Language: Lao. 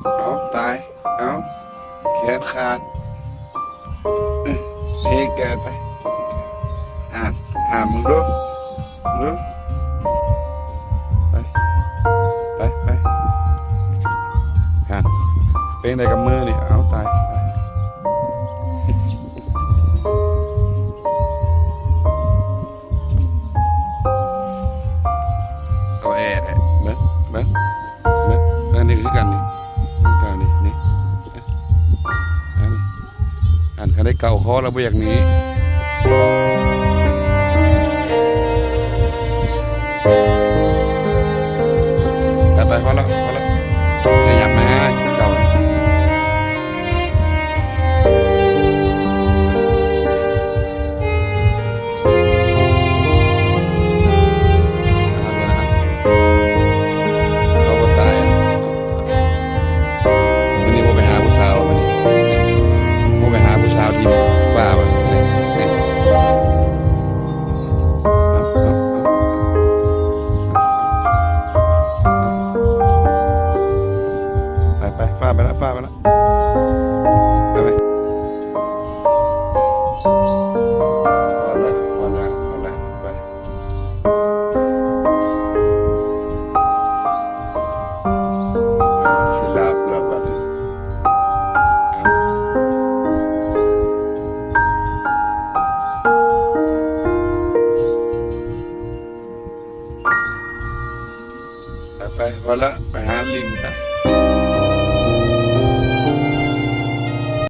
ເອົາ ຕາຍ ເອົາ ແຂນຂາດ ເອີ ເພແກໄປ ອ່ານ ອ່ານ ມຶງດູ ດູ ໄປ ໄປ ໄປ ອ່ານ ເປັນໃດກັບມືນີ້ ເອົາ ຕາຍ ຕາຍ ເອົາແອແທ້ ເບິ່ງ ເບິ່ງ ເບິ່ງ ເບິ່ງ ນີ້ຄືກັນນີ້ ເກົ່ານີ້ ນີ້ ອັນ ອັນ ຄັນໄດ້ເກົາຄໍແລ້ວບໍ່ຢາກໜີ.